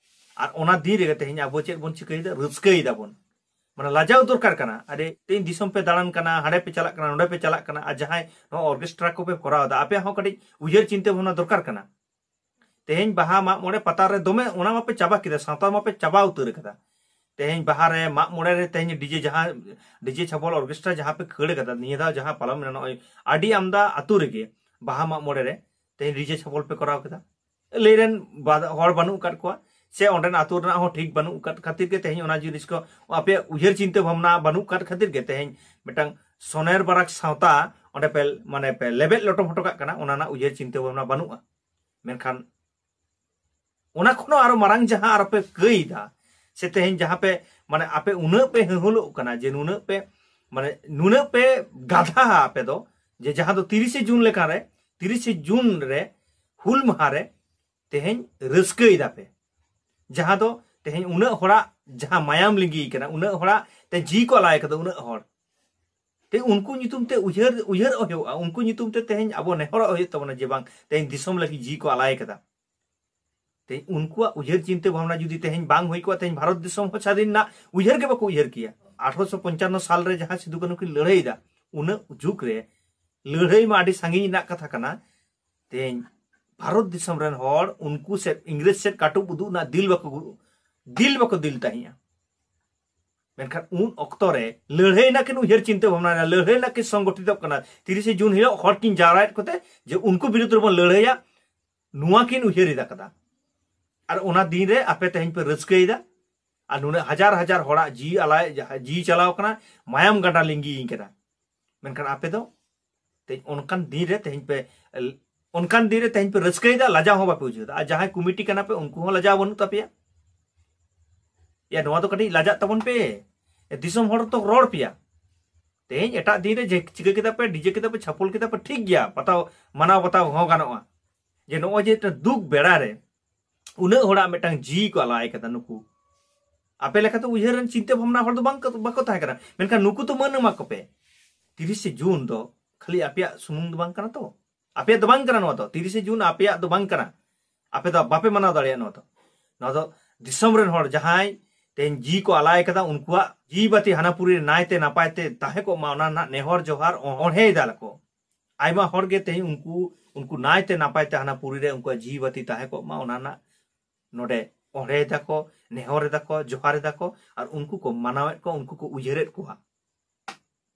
ᱟᱨ ᱚᱱᱟ ᱫᱤᱱ ᱨᱮᱜᱮ ᱛᱮᱦᱮᱧ ᱟᱵᱚ ᱪᱮᱫ ᱵᱚᱱ ᱪᱤᱠᱟᱹᱭᱮᱫᱟ? ᱨᱟᱹᱥᱠᱟᱹᱭ ᱫᱟᱵᱚᱱ᱾ ᱢᱟᱱᱮ ᱞᱟᱡᱟᱣ ᱫᱚᱨᱠᱟᱨ ᱠᱟᱱᱟ᱾ ᱟᱨᱮ, ᱛᱮᱦᱮᱧ ᱫᱤᱥᱚᱢ ᱯᱮ ᱫᱟᱬᱟᱱ ᱠᱟᱱᱟ, ᱦᱟᱸᱰᱮ ᱯᱮ ᱪᱟᱞᱟᱜ ᱠᱟᱱᱟ, ᱱᱚᱰᱮ ᱯᱮ ᱪᱟᱞᱟᱜ ᱠᱟᱱᱟ, ᱟᱨ ᱡᱟᱦᱟᱸᱭ ᱱᱚᱣᱟ ᱚᱨᱠᱮᱥᱴᱨᱟ ᱠᱚᱯᱮ ᱠᱚᱨᱟᱣ ᱮᱫᱟ, ᱟᱯᱮᱭᱟᱜ ᱦᱚᱸ ᱠᱟᱹᱴᱤᱡ ᱩᱭᱦᱟᱹᱨ ᱪᱤᱱᱛᱟᱹ ᱵᱷᱟᱵᱽᱱᱟ ᱫᱚᱨᱠᱟᱨ ᱠᱟᱱᱟ᱾ ᱛᱮᱦᱮᱧ ᱵᱟᱦᱟ, ᱢᱟᱜ ᱢᱚᱬᱮ, ᱯᱟᱛᱟ ᱨᱮ ᱫᱚᱢᱮ ᱚᱱᱟ ᱢᱟᱯᱮ ᱪᱟᱵᱟ ᱠᱮᱫᱟ, ᱥᱟᱶᱛᱟ ᱢᱟᱯᱮ ᱪᱟᱵᱟ ᱩᱛᱟᱹᱨ ᱠᱟᱫᱟ᱾ ᱛᱮᱦᱮᱧ ᱵᱟᱦᱟ ᱨᱮ, ᱢᱟᱜ ᱢᱚᱬᱮ ᱨᱮ, ᱛᱮᱦᱮᱧ ᱰᱤᱡᱮ ᱡᱟᱦᱟᱸ, ᱰᱤᱡᱮ ᱪᱷᱟᱯᱚᱞ ᱚᱨᱠᱮᱥᱴᱨᱟ ᱡᱟᱦᱟᱸ ᱯᱮ ᱠᱷᱟᱹᱲ ᱠᱟᱫᱟ, ᱱᱤᱭᱟᱹ ᱫᱷᱟᱣ ᱡᱟᱦᱟᱸ ᱯᱟᱞᱚᱱ ᱢᱮᱱᱟᱜᱼᱟ, ᱱᱚᱜᱼᱚᱭ ᱟᱹᱰᱤ ᱟᱢᱫᱟ ᱟᱹᱛᱩ ᱨᱮᱜᱮ ᱵᱟᱦᱟ ᱢᱟᱜ ᱢᱚᱬᱮ ᱨᱮ ᱛᱮᱦᱮᱧ ᱰᱤᱡᱮ ᱪᱷᱟᱯᱚᱞ ᱯᱮ ᱠᱚᱨᱟᱣ ᱠᱮᱫᱟ᱾ ᱞᱟᱹᱭ ᱨᱮᱱ ᱵᱟ-, ᱦᱚᱲ ᱵᱟᱹᱱᱩᱜ ᱟᱠᱟᱫ ᱠᱚᱣᱟ, ᱥᱮ ᱚᱸᱰᱮᱱ ᱟᱹᱛᱩ ᱨᱮᱱᱟᱜ ᱦᱚᱸ ᱴᱷᱤᱠ ᱵᱟᱹᱱᱩᱜ ᱟᱠᱟᱫ ᱠᱷᱟᱹᱛᱤᱨ ᱜᱮ ᱛᱮᱦᱮᱧ ᱚᱱᱟ ᱡᱤᱱᱤᱥ ᱠᱚ, ᱟᱯᱮᱭᱟᱜ ᱩᱭᱦᱟᱹᱨ ᱪᱤᱱᱛᱟᱹ ᱵᱷᱟᱵᱽᱱᱟ ᱵᱟᱹᱱᱩᱜ ᱟᱠᱟᱫ ᱠᱷᱟᱹᱛᱤᱨ ᱜᱮ ᱛᱮᱦᱮᱧ ᱢᱤᱫᱴᱟᱝ ᱥᱚᱱᱮᱨ ᱵᱟᱨᱟᱠ ᱥᱟᱶᱛᱟ ᱚᱸᱰᱮ ᱯᱮ, ᱢᱟᱱᱮ ᱯᱮ ᱞᱮᱵᱮᱫ ᱞᱚᱴᱚᱢ ᱦᱚᱴᱚ ᱠᱟᱜ ᱠᱟᱱᱟ, ᱚᱱᱟ ᱨᱮᱱᱟᱜ ᱩᱭᱦᱟᱹᱨ ᱪᱤᱱᱛᱟᱹ ᱵᱷᱟᱵᱽᱱᱟ ᱵᱟᱹᱱᱩᱜᱼᱟ᱾ ᱢᱮᱱᱠᱷᱟᱱ ᱚᱱᱟ ᱠᱷᱚᱱ ᱦᱚᱸ ᱟᱨᱚ ᱢᱟᱨᱟᱝ ᱡᱟᱦᱟᱸ ᱟᱨᱚ ᱯᱮ ᱠᱟᱹᱭ ᱫᱟ, ᱥᱮ ᱛᱮᱦᱮᱧ ᱡᱟᱦᱟᱸ ᱯᱮ, ᱢᱟᱱᱮ ᱟᱯᱮ ᱩᱱᱟᱹᱜ ᱯᱮ ᱦᱟᱹᱦᱩᱞᱚᱜ ᱠᱟᱱᱟ, ᱡᱮ ᱱᱩᱱᱟᱹᱜ ᱯᱮ, ᱢᱟᱱᱮ ᱱᱩᱱᱟᱹᱜ ᱯᱮ ᱜᱟᱫᱷᱟ ᱟᱯᱮ ᱫᱚ, ᱡᱮ ᱡᱟᱦᱟᱸ ᱫᱚ ᱛᱤᱨᱤᱥᱮ ᱡᱩᱱ ᱞᱮᱠᱟᱱ ᱨᱮ, ᱛᱤᱨᱤᱥᱮ ᱡᱩᱱ ᱨᱮ ᱦᱩᱞ ᱢᱟᱦᱟ ᱨᱮ ᱛᱮᱦᱮᱧ ᱨᱟᱹᱥᱠᱟᱹᱭ ᱫᱟᱯᱮ, ᱡᱟᱦᱟᱸ ᱫᱚ ᱛᱮᱦᱮᱧ ᱩᱱᱟᱹᱜ ᱦᱚᱲᱟᱜ ᱡᱟᱦᱟᱸ ᱢᱟᱭᱟᱢ ᱞᱤᱸᱜᱤ ᱠᱟᱱᱟ, ᱩᱱᱟᱹᱜ ᱦᱚᱲᱟᱜ ᱛᱮ ᱡᱤᱣᱤ ᱠᱚ ᱟᱞᱟᱭ ᱠᱟᱫᱟ, ᱩᱱᱟᱹᱜ ᱦᱚᱲ ᱛᱮ ᱩᱱᱠᱩ ᱧᱩᱛᱩᱢ ᱛᱮ ᱩᱭᱦᱟᱹᱨ, ᱩᱭᱦᱟᱹᱨᱚᱜ ᱦᱩᱭᱩᱜᱼᱟ, ᱩᱱᱠᱩ ᱧᱩᱛᱩᱢ ᱛᱮ ᱛᱮᱦᱮᱧ ᱟᱵᱚ ᱱᱮᱦᱚᱨᱚᱜ ᱦᱩᱭᱩᱜ ᱛᱟᱵᱚᱱᱟ ᱡᱮ ᱵᱟᱝ, ᱛᱮᱦᱮᱧ ᱫᱤᱥᱚᱢ ᱞᱟᱹᱜᱤᱫ ᱡᱤᱣᱤ ᱠᱚ ᱟᱞᱟᱭ ᱠᱟᱫᱟ᱾ ᱛᱮᱦᱮᱧ ᱩᱱᱠᱩᱣᱟᱜ ᱩᱭᱦᱟᱹᱨ ᱪᱤᱱᱛᱟᱹ ᱵᱷᱟᱵᱽᱱᱟ ᱡᱩᱫᱤ ᱛᱮᱦᱮᱧ ᱵᱟᱝ ᱦᱩᱭ ᱠᱚᱜᱼᱟ, ᱛᱮᱦᱮᱧ ᱵᱷᱟᱨᱚᱛ ᱫᱤᱥᱚᱢ ᱦᱚᱸ ᱥᱟᱹᱫᱷᱤᱱ ᱨᱮᱱᱟᱜ ᱩᱭᱦᱟᱹᱨ ᱜᱮ ᱵᱟᱠᱚ ᱩᱭᱦᱟᱹᱨ ᱠᱮᱭᱟ᱾ ᱟᱴᱷᱨᱚᱥᱚ ᱯᱚᱧᱪᱟᱱᱱᱚ ᱥᱟᱞ ᱨᱮ ᱡᱟᱦᱟᱸ ᱥᱤᱫᱩ ᱠᱟᱹᱱᱦᱩ ᱠᱤᱱ ᱞᱟᱹᱲᱦᱟᱹᱭ ᱮᱫᱟ, ᱩᱱᱟᱹᱜ ᱡᱩᱜᱽ ᱨᱮ ᱞᱟᱹᱲᱦᱟᱹᱭ ᱢᱟ ᱟᱹᱰᱤ ᱥᱟᱺᱜᱤᱧ ᱨᱮᱱᱟᱜ ᱠᱟᱛᱷᱟ ᱠᱟᱱᱟ, ᱛᱮᱦᱮᱧ ᱵᱷᱟᱨᱚᱛ ᱫᱤᱥᱚᱢ ᱨᱮᱱ ᱦᱚᱲ ᱩᱱᱠᱩ ᱥᱮᱫ, ᱤᱝᱨᱮᱡᱽ ᱥᱮᱫ ᱠᱟᱹᱴᱩᱵ ᱩᱫᱩᱜ ᱨᱮᱱᱟᱜ ᱫᱤᱞ ᱵᱟᱠᱚ ᱜᱩ-, ᱫᱤᱞ ᱵᱟᱠᱚ ᱫᱤᱞ ᱛᱟᱦᱮᱸᱜᱼᱟ᱾ ᱢᱮᱱᱠᱷᱟᱱ ᱩᱱ ᱚᱠᱛᱚ ᱨᱮ ᱞᱟᱹᱲᱦᱟᱹᱭ ᱨᱮᱱᱟᱜ ᱠᱤᱱ ᱩᱭᱦᱟᱹᱨ ᱪᱤᱱᱛᱟᱹ ᱵᱷᱟᱵᱽᱱᱟ ᱨᱮ, ᱞᱟᱹᱲᱦᱟᱹᱭ ᱨᱮᱱᱟᱜ ᱠᱤᱱ ᱥᱚᱝᱜᱚᱴᱷᱤᱛᱚᱜ ᱠᱟᱱᱟ᱾ ᱛᱤᱨᱤᱥᱮ ᱡᱩᱱ ᱦᱤᱞᱳᱜ ᱦᱚᱲ ᱠᱤᱱ ᱡᱟᱣᱨᱟᱭᱮᱫ ᱠᱚᱛᱮ ᱡᱮ ᱩᱱᱠᱩ ᱵᱤᱨᱩᱫᱷ ᱨᱮᱵᱚᱱ ᱞᱟᱹᱲᱦᱟᱹᱭᱟ, ᱱᱚᱣᱟ ᱠᱤᱱ ᱩᱭᱦᱟᱹᱨ ᱮᱫᱟ ᱠᱟᱫᱟ᱾ ᱟᱨ ᱚᱱᱟ ᱫᱤᱱ ᱨᱮ ᱟᱯᱮ ᱛᱮᱦᱮᱧ ᱯᱮ ᱨᱟᱹᱥᱠᱟᱹᱭᱮᱫᱟ, ᱟᱨ ᱱᱩᱱᱟᱹᱜ ᱦᱟᱡᱟᱨ ᱦᱟᱡᱟᱨ ᱦᱚᱲᱟᱜ ᱡᱤᱣᱤ ᱟᱞᱟᱭ, ᱡᱤᱣᱤ ᱪᱟᱞᱟᱣ ᱠᱟᱱᱟ, ᱢᱟᱭᱟᱢ ᱜᱟᱰᱟ ᱞᱤᱸᱜᱤᱭᱮᱱ ᱠᱟᱱᱟ᱾ ᱢᱮᱱᱠᱷᱟᱱ ᱟᱯᱮ ᱫᱚ ᱛᱮᱦᱮᱧ ᱚᱱᱠᱟᱱ ᱫᱤᱱ ᱨᱮ ᱛᱮᱦᱮᱧ ᱯᱮ, ᱚᱱᱠᱟᱱ ᱫᱤᱱ ᱨᱮ ᱛᱮᱦᱮᱧ ᱯᱮ ᱨᱟᱹᱥᱠᱟᱹᱭᱮᱫᱟ, ᱞᱟᱡᱟᱣ ᱦᱚᱸ ᱵᱟᱯᱮ ᱵᱩᱡᱷᱟᱹᱣ ᱮᱫᱟ᱾ ᱟᱨ ᱡᱟᱦᱟᱸᱭ ᱠᱚᱢᱤᱴᱤ ᱠᱟᱱᱟ ᱯᱮ, ᱩᱱᱠᱩ ᱦᱚᱸ ᱞᱟᱡᱟᱣ ᱵᱟᱹᱱᱩᱜ ᱛᱟᱯᱮᱭᱟ᱾ ᱭᱟ, ᱱᱚᱣᱟ ᱫᱚ ᱠᱟᱹᱴᱤᱡ ᱞᱟᱡᱟᱜ ᱛᱟᱵᱚᱱ ᱯᱮ᱾ ᱮ, ᱫᱤᱥᱚᱢ ᱦᱚᱲ ᱛᱚ ᱨᱚᱲ ᱯᱮᱭᱟ᱾ ᱛᱮᱦᱮᱧ ᱮᱴᱟᱜ ᱫᱤᱱ ᱨᱮ ᱡᱮ ᱪᱤᱠᱟᱹ ᱠᱮᱫᱟ ᱯᱮ, ᱰᱤᱡᱮ ᱠᱮᱫᱟ ᱯᱮ, ᱪᱷᱟᱯᱚᱞ ᱠᱮᱫᱟ ᱯᱮ, ᱴᱷᱤᱠ ᱜᱮᱭᱟ, ᱯᱟᱛᱟᱣ, ᱢᱟᱱᱟᱣ ᱵᱟᱛᱟᱣ ᱦᱚᱸ ᱜᱟᱱᱚᱜᱼᱟ᱾ ᱡᱮ ᱱᱚᱜᱼᱚᱭ ᱡᱮ ᱢᱤᱫᱴᱟᱝ ᱫᱩᱠ ᱵᱮᱲᱟ ᱨᱮ ᱩᱱᱟᱹᱜ ᱦᱚᱲᱟᱜ ᱢᱤᱫᱴᱟᱝ ᱡᱤᱣᱤ ᱠᱚ ᱟᱞᱟᱭ ᱠᱟᱫᱟ ᱱᱩᱠᱩ, ᱟᱯᱮ ᱞᱮᱠᱟᱛᱮ ᱩᱭᱦᱟᱹᱨ ᱨᱮᱱ ᱪᱤᱱᱛᱟᱹ ᱵᱷᱟᱵᱽᱱᱟ ᱦᱚᱲ ᱫᱚ ᱵᱟᱝ ᱠᱚ, ᱵᱟᱠᱚ ᱛᱟᱦᱮᱸ ᱠᱟᱱᱟ᱾ ᱢᱮᱱᱠᱷᱟᱱ ᱱᱩᱠᱩ ᱫᱚ ᱢᱟᱹᱱ ᱮᱢᱟ ᱠᱚᱯᱮ᱾ ᱛᱤᱨᱤᱥᱮ ᱡᱩᱱ ᱫᱚ ᱠᱷᱟᱹᱞᱤ ᱟᱯᱮᱭᱟᱜ ᱥᱩᱢᱩᱝ ᱫᱚ ᱵᱟᱝ ᱠᱟᱱᱟ ᱛᱚ, ᱟᱯᱮᱭᱟᱜ ᱫᱚ ᱵᱟᱝ ᱠᱟᱱᱟ ᱱᱚᱣᱟ ᱫᱚ᱾ ᱛᱤᱨᱤᱥᱮ ᱡᱩᱱ ᱟᱯᱮᱭᱟᱜ ᱫᱚ ᱵᱟᱝ ᱠᱟᱱᱟ, ᱟᱯᱮ ᱫᱚ ᱵᱟᱯᱮ ᱢᱟᱱᱟᱣ ᱫᱟᱲᱮᱭᱟᱜᱼᱟ ᱱᱚᱣᱟ ᱫᱚ᱾ ᱱᱚᱣᱟ ᱫᱚ ᱫᱤᱥᱚᱢ ᱨᱮᱱ ᱦᱚᱲ ᱡᱟᱦᱟᱸᱭ ᱛᱮᱦᱮᱧ ᱡᱤᱣᱤ ᱠᱚ ᱟᱞᱟᱭ ᱠᱟᱫᱟ, ᱩᱱᱠᱩᱣᱟᱜ ᱡᱤᱣᱤ ᱵᱟᱹᱛᱤ ᱦᱟᱱᱟ ᱯᱩᱨᱤ ᱨᱮ ᱱᱟᱭᱛᱮ ᱱᱟᱯᱟᱭ ᱛᱮ ᱛᱟᱦᱮᱸ ᱠᱚᱜ ᱢᱟ, ᱚᱱᱟ ᱨᱮᱱᱟᱜ ᱱᱮᱦᱚᱨ ᱡᱚᱦᱟᱨ ᱚ-, ᱚᱬᱦᱮᱭ ᱫᱟᱞ ᱠᱚ᱾ ᱟᱭᱢᱟ ᱦᱚᱲ ᱜᱮ ᱛᱮᱦᱮᱧ ᱩᱱᱠᱩ, ᱩᱱᱠᱩ ᱱᱟᱭᱛᱮ ᱱᱟᱯᱟᱭ ᱛᱮ ᱦᱟᱱᱟ ᱯᱩᱨᱤ ᱨᱮ ᱩᱱᱠᱩᱣᱟᱜ ᱡᱤᱣᱤ ᱵᱟᱹᱛᱤ ᱛᱟᱦᱮᱸ ᱠᱚᱜ ᱢᱟ, ᱚᱱᱟ ᱨᱮᱱᱟᱜ ᱱᱚᱰᱮ ᱚᱸᱰᱮ ᱫᱟᱠᱚ, ᱱᱮᱦᱚᱨ ᱫᱟᱠᱚ, ᱡᱚᱦᱟᱨ ᱫᱟᱠᱚ, ᱟᱨ ᱩᱱᱠᱩ ᱠᱚ ᱢᱟᱱᱟᱣᱮᱫ ᱠᱚᱣᱟ, ᱩᱱᱠᱩ ᱠᱚ ᱩᱭᱦᱟᱹᱨᱮᱫ ᱠᱚᱣᱟ᱾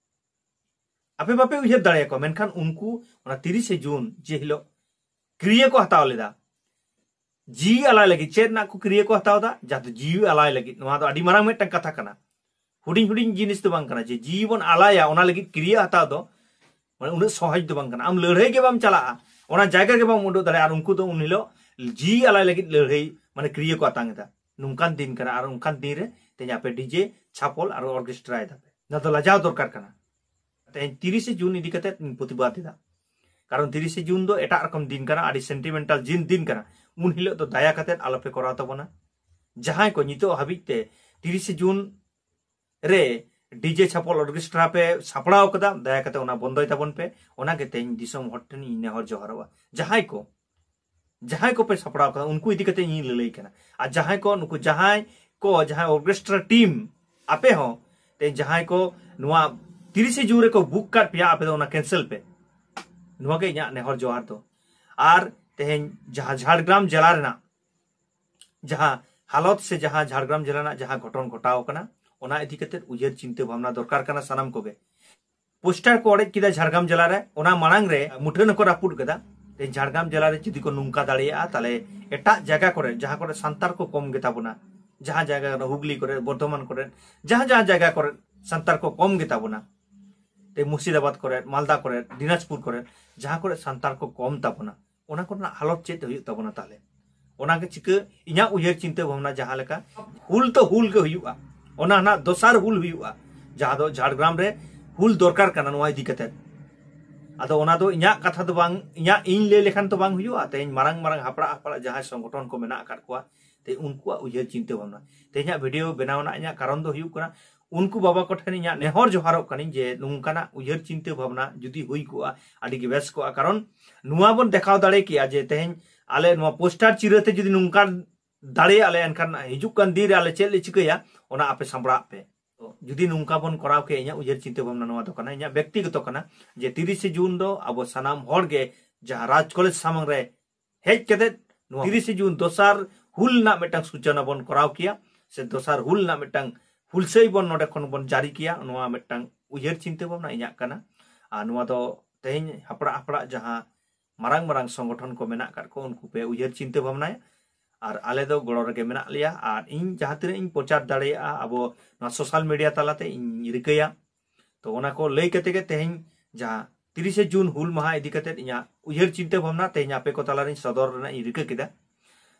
ᱟᱯᱮ ᱵᱟᱯᱮ ᱩᱭᱦᱟᱹᱨ ᱫᱟᱲᱮᱭᱟᱠᱚᱣᱟ, ᱢᱮᱱᱠᱷᱟᱱ ᱩᱱᱠᱩ ᱚᱱᱟ ᱛᱤᱨᱤᱥᱮ ᱡᱩᱱ ᱡᱮ ᱦᱤᱞᱳᱜ ᱠᱤᱨᱭᱟᱹ ᱠᱚ ᱦᱟᱛᱟᱣ ᱞᱮᱫᱟ, ᱡᱤᱣᱤ ᱟᱞᱟᱭ ᱞᱟᱹᱜᱤᱫ᱾ ᱪᱮᱫ ᱨᱮᱱᱟᱜ ᱠᱚ ᱠᱤᱨᱭᱟᱹ ᱠᱚ ᱦᱟᱛᱟᱣ ᱮᱫᱟ? ᱡᱟᱦᱟᱸ ᱫᱚ ᱡᱤᱣᱤ ᱟᱞᱟᱭ ᱞᱟᱹᱜᱤᱫ᱾ ᱱᱚᱣᱟ ᱫᱚ ᱟᱹᱰᱤ ᱢᱟᱨᱟᱝ ᱢᱤᱫᱴᱟᱝ ᱠᱟᱛᱷᱟ ᱠᱟᱱᱟ, ᱦᱩᱰᱤᱧ ᱦᱩᱰᱤᱧ ᱡᱤᱱᱤᱥ ᱫᱚ ᱵᱟᱝ ᱠᱟᱱᱟ ᱡᱮ ᱡᱤᱣᱤ ᱵᱚᱱ ᱟᱞᱟᱭᱟ, ᱚᱱᱟ ᱞᱟᱹᱜᱤᱫ ᱠᱤᱨᱭᱟᱹ ᱦᱟᱛᱟᱣ ᱫᱚ ᱢᱟᱱᱮ ᱩᱱᱟᱹᱜ ᱥᱚᱦᱚᱡ ᱫᱚ ᱵᱟᱝ ᱠᱟᱱᱟ᱾ ᱟᱢ ᱞᱟᱹᱲᱦᱟᱹᱭ ᱜᱮ ᱵᱟᱢ ᱪᱟᱞᱟᱜᱼᱟ, ᱚᱱᱟ ᱡᱟᱭᱜᱟ ᱜᱮ ᱵᱟᱢ ᱩᱰᱩᱠ ᱫᱟᱲᱮᱭᱟᱜᱼᱟ, ᱟᱨ ᱩᱱᱠᱩ ᱫᱚ ᱩᱱ ᱦᱤᱞᱳᱜ ᱡᱤᱣᱤ ᱟᱞᱟᱭ ᱞᱟᱹᱜᱤᱫ ᱞᱟᱹᱲᱦᱟᱹᱭ ᱢᱟᱱᱮ ᱠᱤᱨᱭᱟᱹ ᱠᱚ ᱟᱛᱟᱝ ᱮᱫᱟ᱾ ᱱᱚᱝᱠᱟᱱ ᱫᱤᱱ ᱠᱟᱱᱟ, ᱟᱨ ᱚᱱᱠᱟᱱ ᱫᱤᱱ ᱨᱮ ᱛᱮᱦᱮᱧ ᱟᱯᱮ ᱰᱤᱡᱮ ᱪᱷᱟᱯᱚᱞ ᱟᱨ ᱚᱨᱠᱮᱥᱴᱨᱟ ᱮᱫᱟ ᱯᱮ᱾ ᱱᱚᱣᱟ ᱫᱚ ᱞᱟᱡᱟᱣ ᱫᱚᱨᱠᱟᱨ ᱠᱟᱱᱟ᱾ ᱛᱮᱦᱮᱧ ᱛᱤᱨᱤᱥᱮ ᱡᱩᱱ ᱤᱫᱤ ᱠᱟᱛᱮ ᱤᱧ ᱯᱨᱚᱛᱤᱵᱟᱫ ᱮᱫᱟ, ᱠᱟᱨᱚᱱ ᱛᱤᱨᱤᱥᱮ ᱡᱩᱱ ᱫᱚ ᱮᱴᱟᱜ ᱨᱚᱠᱚᱢ ᱫᱤᱱ ᱠᱟᱱᱟ, ᱟᱹᱰᱤ ᱥᱮᱱᱴᱤᱢᱮᱱᱴᱟᱞ ᱡᱤᱱ ᱫᱤᱱ ᱠᱟᱱᱟ᱾ ᱩᱱ ᱦᱤᱞᱳᱜ ᱫᱚ ᱫᱟᱭᱟ ᱠᱟᱛᱮ ᱟᱞᱚᱯᱮ ᱠᱚᱨᱟᱣ ᱛᱟᱵᱚᱱᱟ᱾ ᱡᱟᱦᱟᱸᱭ ᱠᱚ ᱱᱤᱛᱚᱜ ᱦᱟᱹᱵᱤᱡ ᱛᱮ ᱛᱤᱨᱤᱥᱮ ᱡᱩᱱ ᱨᱮ ᱰᱤᱡᱮ ᱪᱷᱟᱯᱚᱞ ᱚᱨᱠᱮᱥᱴᱨᱟ ᱯᱮ ᱥᱟᱯᱲᱟᱣ ᱠᱟᱫᱟ, ᱫᱟᱭᱟ ᱠᱟᱛᱮ ᱚᱱᱟ ᱵᱚᱱᱫᱚᱭ ᱛᱟᱵᱚᱱ ᱯᱮ᱾ ᱚᱱᱟᱜᱮ ᱛᱮᱦᱮᱧ ᱫᱤᱥᱚᱢ ᱦᱚᱲ ᱴᱷᱮᱱ ᱤᱧ ᱱᱮᱦᱚᱨ ᱡᱚᱦᱟᱨᱚᱜᱼᱟ᱾ ᱡᱟᱦᱟᱸᱭ ᱠᱚ ᱡᱟᱦᱟᱸᱭ ᱠᱚᱯᱮ ᱥᱟᱯᱲᱟᱣ ᱠᱟᱫᱟ, ᱩᱱᱠᱩ ᱤᱫᱤ ᱠᱟᱛᱮ ᱤᱧ ᱞᱟᱹᱞᱟᱹᱭ ᱠᱟᱱᱟ᱾ ᱟᱨ ᱡᱟᱦᱟᱸᱭ ᱠᱚ, ᱱᱩᱠᱩ ᱡᱟᱦᱟᱸᱭ ᱠᱚ, ᱡᱟᱦᱟᱸᱭ ᱚᱨᱠᱮᱥᱴᱨᱟ ᱴᱤᱢ, ᱟᱯᱮ ᱦᱚᱸ ᱛᱮ ᱡᱟᱦᱟᱸᱭ ᱠᱚ ᱱᱚᱣᱟ ᱛᱤᱨᱤᱥᱮ ᱡᱩᱱ ᱨᱮᱠᱚ ᱵᱩᱠ ᱠᱟᱫ ᱯᱮᱭᱟ, ᱟᱯᱮ ᱫᱚ ᱚᱱᱟ ᱠᱮᱱᱥᱮᱞ ᱯᱮ᱾ ᱱᱚᱣᱟ ᱜᱮ ᱤᱧᱟᱹᱜ ᱱᱮᱦᱚᱨ ᱡᱚᱦᱟᱨ ᱫᱚ᱾ ᱟᱨ ᱛᱮᱦᱮᱧ ᱡᱟᱦᱟᱸ ᱡᱷᱟᱲᱜᱨᱟᱢ ᱡᱮᱞᱟ ᱨᱮᱱᱟᱜ ᱡᱟᱦᱟᱸ ᱦᱟᱞᱚᱛ ᱥᱮ ᱡᱟᱦᱟᱸ ᱡᱷᱟᱲᱜᱨᱟᱢ ᱡᱮᱞᱟ ᱨᱮᱱᱟᱜ ᱡᱟᱦᱟᱸ ᱜᱷᱚᱴᱚᱱ ᱜᱷᱚᱴᱟᱣ ᱠᱟᱱᱟ, ᱚᱱᱟ ᱤᱫᱤ ᱠᱟᱛᱮ ᱩᱭᱦᱟᱹᱨ ᱪᱤᱱᱛᱟᱹ ᱵᱷᱟᱵᱽᱱᱟ ᱫᱚᱨᱠᱟᱨ ᱠᱟᱱᱟ ᱥᱟᱱᱟᱢ ᱠᱚᱜᱮ᱾ ᱯᱳᱥᱴᱟᱨ ᱠᱚ ᱚᱲᱮᱡ ᱠᱮᱫᱟ ᱡᱷᱟᱲᱜᱨᱟᱢ ᱡᱮᱞᱟ ᱨᱮ, ᱚᱱᱟ ᱢᱟᱲᱟᱝ ᱨᱮ ᱢᱩᱴᱷᱟᱹᱱ ᱦᱚᱸᱠᱚ ᱨᱟᱹᱯᱩᱫ ᱠᱮᱫᱟ᱾ ᱛᱮ ᱡᱷᱟᱲᱜᱨᱟᱢ ᱡᱮᱞᱟ ᱨᱮ ᱡᱩᱫᱤ ᱠᱚ ᱱᱚᱝᱠᱟ ᱫᱟᱲᱮᱭᱟᱜᱼᱟ, ᱛᱟᱦᱞᱮ ᱮᱴᱟᱜ ᱡᱟᱭᱜᱟ ᱠᱚᱨᱮ, ᱡᱟᱦᱟᱸ ᱠᱚᱨᱮ ᱥᱟᱱᱛᱟᱲ ᱠᱚ ᱠᱚᱢ ᱜᱮᱛᱟ ᱵᱚᱱᱟ, ᱡᱟᱦᱟᱸ ᱡᱟᱭᱜᱟ ᱠᱟᱱᱟ ᱦᱩᱜᱽᱞᱤ ᱠᱚᱨᱮ, ᱵᱚᱨᱫᱷᱚᱢᱟᱱ ᱠᱚᱨᱮ, ᱡᱟᱦᱟᱸ ᱡᱟᱦᱟᱸ ᱡᱟᱭᱜᱟ ᱠᱚᱨᱮ ᱥᱟᱱᱛᱟᱲ ᱠᱚ ᱠᱚᱢ ᱜᱮᱛᱟ ᱵᱚᱱᱟ, ᱛᱮ ᱢᱩᱨᱥᱤᱫᱟᱵᱟᱫᱽ ᱠᱚᱨᱮ, ᱢᱟᱞᱫᱟ ᱠᱚᱨᱮ, ᱫᱤᱱᱟᱡᱽᱯᱩᱨ ᱠᱚᱨᱮ, ᱡᱟᱦᱟᱸ ᱠᱚᱨᱮ ᱥᱟᱱᱛᱟᱲ ᱠᱚ ᱠᱚᱢ ᱛᱟᱵᱚᱱᱟ, ᱚᱱᱟ ᱠᱚᱨᱮᱱᱟᱜ ᱦᱟᱞᱚᱛ ᱪᱮᱫ ᱦᱩᱭᱩᱜ ᱛᱟᱵᱚᱱᱟ ᱛᱟᱦᱞᱮ? ᱚᱱᱟᱜᱮ ᱪᱤᱠᱟᱹ, ᱤᱧᱟᱹᱜ ᱩᱭᱦᱟᱹᱨ ᱪᱤᱱᱛᱟᱹ ᱵᱷᱟᱵᱽᱱᱟ ᱡᱟᱦᱟᱸ ᱞᱮᱠᱟ, ᱦᱩᱞ ᱛᱚ ᱦᱩᱞ ᱜᱮ ᱦᱩᱭᱩᱜᱼᱟ, ᱚᱱᱟ ᱨᱮᱱᱟᱜ ᱫᱚᱥᱟᱨ ᱦᱩᱞ ᱦᱩᱭᱩᱜᱼᱟ, ᱡᱟᱦᱟᱸ ᱫᱚ ᱡᱷᱟᱲᱜᱨᱟᱢ ᱨᱮ ᱦᱩᱞ ᱫᱚᱨᱠᱟᱨ ᱠᱟᱱᱟ ᱱᱚᱣᱟ ᱤᱫᱤ ᱠᱟᱛᱮ᱾ ᱟᱫᱚ ᱚᱱᱟ ᱫᱚ ᱤᱧᱟᱹᱜ ᱠᱟᱛᱷᱟ ᱫᱚ ᱵᱟᱝ, ᱤᱧᱟᱹᱜ ᱤᱧ ᱞᱟᱹᱭ ᱞᱮᱠᱷᱟᱱ ᱛᱚ ᱵᱟᱝ ᱦᱩᱭᱩᱜᱼᱟ᱾ ᱛᱮᱦᱮᱧ ᱢᱟᱨᱟᱝ ᱢᱟᱨᱟᱝ ᱦᱟᱯᱲᱟᱜ ᱦᱟᱯᱲᱟᱜ ᱡᱟᱦᱟᱸᱭ ᱥᱚᱝᱜᱚᱴᱷᱚᱱ ᱠᱚ ᱢᱮᱱᱟᱜ ᱟᱠᱟᱫ ᱠᱚᱣᱟ, ᱛᱮ ᱩᱱᱠᱩᱣᱟᱜ ᱩᱭᱦᱟᱹᱨ ᱪᱤᱱᱛᱟᱹ ᱵᱷᱟᱵᱽᱱᱟ᱾ ᱛᱮᱦᱮᱧᱟᱜ ᱵᱷᱤᱰᱤᱭᱳ ᱵᱮᱱᱟᱣ ᱨᱮᱱᱟᱜ ᱤᱧᱟᱹᱜ ᱠᱟᱨᱚᱱ ᱫᱚ ᱦᱩᱭᱩᱜ ᱠᱟᱱᱟ, ᱩᱱᱠᱩ ᱵᱟᱵᱟ ᱠᱚᱴᱷᱮᱱ ᱤᱧᱟᱹᱜ ᱱᱮᱦᱚᱨ ᱡᱚᱦᱟᱨᱚᱜ ᱠᱟᱱᱟᱧ ᱡᱮ ᱱᱚᱝᱠᱟᱱᱟᱜ ᱩᱭᱦᱟᱹᱨ ᱪᱤᱱᱛᱟᱹ ᱵᱷᱟᱵᱽᱱᱟ ᱡᱩᱫᱤ ᱦᱩᱭ ᱠᱚᱜᱼᱟ, ᱟᱹᱰᱤ ᱜᱮ ᱵᱮᱥ ᱠᱚᱜᱼᱟ᱾ ᱠᱟᱨᱚᱱ ᱱᱚᱣᱟ ᱵᱚᱱ ᱫᱮᱠᱷᱟᱣ ᱫᱟᱲᱮ ᱠᱮᱭᱟ ᱡᱮ ᱛᱮᱦᱮᱧ ᱟᱞᱮ ᱱᱚᱣᱟ ᱯᱳᱥᱴᱟᱨ ᱪᱤᱨᱟᱹᱛᱮ ᱡᱩᱫᱤ ᱱᱚᱝᱠᱟ ᱫᱟᱲᱮᱭᱟᱜ ᱞᱮ, ᱮᱱᱠᱷᱟᱱ ᱦᱤᱡᱩᱜ ᱠᱟᱱ ᱫᱤᱱ ᱨᱮ ᱟᱞᱮ ᱪᱮᱫ ᱞᱮ ᱪᱤᱠᱟᱹᱭᱟ, ᱚᱱᱟ ᱟᱯᱮ ᱥᱟᱢᱵᱲᱟᱜ ᱯᱮ᱾ ᱛᱚ ᱡᱩᱫᱤ ᱱᱚᱝᱠᱟ ᱵᱚᱱ ᱠᱚᱨᱟᱣ ᱠᱮᱭᱟ, ᱤᱧᱟᱹᱜ ᱩᱭᱦᱟᱹᱨ ᱪᱤᱱᱛᱟᱹ ᱵᱷᱟᱵᱽᱱᱟ ᱱᱚᱣᱟ ᱫᱚ ᱠᱟᱱᱟ, ᱤᱧᱟᱹᱜ ᱵᱮᱠᱛᱤᱜᱚᱛᱚ ᱠᱟᱱᱟ, ᱡᱮ ᱛᱤᱨᱤᱥᱮ ᱡᱩᱱ ᱫᱚ ᱟᱵᱚ ᱥᱟᱱᱟᱢ ᱦᱚᱲ ᱜᱮ ᱡᱟᱦᱟᱸ ᱨᱟᱡᱽ ᱠᱚᱞᱮᱡᱽ ᱥᱟᱢᱟᱝ ᱨᱮ ᱦᱮᱡ ᱠᱟᱛᱮ ᱱᱚᱣᱟ ᱛᱤᱨᱤᱥᱮ ᱡᱩᱱ ᱫᱚᱥᱟᱨ ᱦᱩᱞ ᱨᱮᱱᱟᱜ ᱢᱤᱫᱴᱟᱝ ᱥᱩᱪᱚᱱᱟ ᱵᱚᱱ ᱠᱚᱨᱟᱣ ᱠᱮᱭᱟ, ᱥᱮ ᱫᱚᱥᱟᱨ ᱦᱩᱞ ᱨᱮᱱᱟᱜ ᱢᱤᱫᱴᱟᱝ ᱦᱩᱞᱥᱟᱹᱭ ᱵᱚᱱ ᱱᱚᱰᱮ ᱠᱷᱚᱱ ᱵᱚᱱ ᱡᱟᱹᱨᱤ ᱠᱮᱭᱟ, ᱱᱚᱣᱟ ᱢᱤᱫᱴᱟᱝ ᱩᱭᱦᱟᱹᱨ ᱪᱤᱱᱛᱟᱹ ᱵᱷᱟᱵᱽᱱᱟ ᱤᱧᱟᱹᱜ ᱠᱟᱱᱟ᱾ ᱟᱨ ᱱᱚᱣᱟ ᱫᱚ ᱛᱮᱦᱮᱧ ᱦᱟᱯᱲᱟᱜ ᱦᱟᱯᱲᱟᱜ ᱡᱟᱦᱟᱸ ᱢᱟᱨᱟᱝ ᱢᱟᱨᱟᱝ ᱥᱚᱝᱜᱚᱴᱷᱚᱱ ᱠᱚ ᱢᱮᱱᱟᱜ ᱟᱠᱟᱫ ᱠᱚ, ᱩᱱᱠᱩ ᱯᱮ ᱩᱭᱦᱟᱹᱨ ᱪᱤᱱᱛᱟᱹ ᱵᱷᱟᱵᱽᱱᱟᱭᱟ᱾ ᱟᱨ ᱟᱞᱮ ᱫᱚ ᱜᱚᱲᱚ ᱨᱮᱜᱮ ᱢᱮᱱᱟᱜ ᱞᱮᱭᱟ᱾ ᱟᱨ ᱤᱧ ᱡᱟᱦᱟᱸ ᱛᱤᱱᱟᱹᱜ ᱤᱧ ᱯᱨᱚᱪᱟᱨ ᱫᱟᱲᱮᱭᱟᱜᱼᱟ, ᱟᱵᱚ ᱱᱚᱣᱟ ᱥᱳᱥᱟᱞ ᱢᱤᱰᱤᱭᱟ ᱛᱟᱞᱟᱛᱮ ᱤᱧ ᱨᱤᱠᱟᱹᱭᱟ᱾ ᱛᱚ ᱚᱱᱟ ᱠᱚ ᱞᱟᱹᱭ ᱠᱟᱛᱮ ᱜᱮ ᱛᱮᱦᱮᱧ ᱡᱟᱦᱟᱸ ᱛᱤᱨᱤᱥᱮ ᱡᱩᱱ ᱦᱩᱞ ᱢᱟᱦᱟ ᱤᱫᱤ ᱠᱟᱛᱮ ᱤᱧᱟᱹᱜ ᱩᱭᱦᱟᱹᱨ ᱪᱤᱱᱛᱟᱹ ᱵᱷᱟᱵᱽᱱᱟ ᱛᱮᱦᱮᱧ ᱟᱯᱮ ᱠᱚ ᱛᱟᱞᱟᱨᱤᱧ ᱥᱚᱫᱚᱨ ᱨᱮᱱᱟᱜ ᱤᱧ ᱨᱤᱠᱟᱹ ᱠᱮᱫᱟ᱾